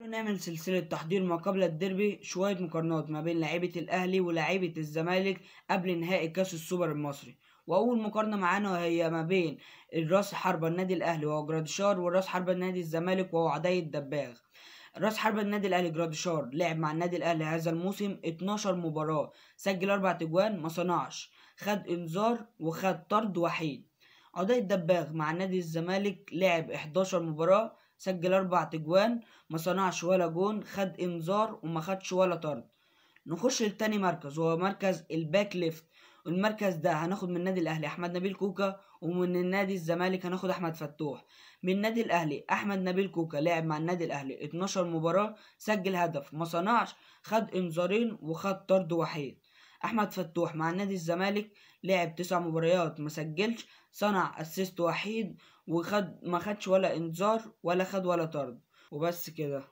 نعمل سلسلة تحضير ما قبل الديربي، شوية مقارنات ما بين لعيبة الأهلي ولاعيبة الزمالك قبل نهائي كاس السوبر المصري. وأول مقارنة معانا هي ما بين الراس حربة النادي الأهلي وهو جراديشار، والراس حربة النادي الزمالك وهو عدي الدباغ. راس حربة النادي الأهلي جراديشار لعب مع النادي الأهلي هذا الموسم 12 مباراة، سجل 4 تجوان، ما صنعش، خد إنذار وخد طرد وحيد. عدي الدباغ مع نادي الزمالك لعب 11 مباراة، سجل 4 تجوان، ما صنعش ولا جون، خد انذار وما خدش ولا طرد. نخش لتاني مركز وهو مركز ال back left. المركز ده هناخد من النادي الاهلي احمد نبيل كوكا، ومن النادي الزمالك هناخد احمد فتوح. من النادي الاهلي احمد نبيل كوكا لعب مع النادي الاهلي 12 مباراة، سجل هدف، ما صنعش، خد انذارين وخد طرد وحيد. احمد فتوح مع النادي الزمالك لعب 9 مباريات، ما سجلش، صنع assist وحيد وخد، ما خدش ولا انذار ولا خد ولا طرد. وبس كده.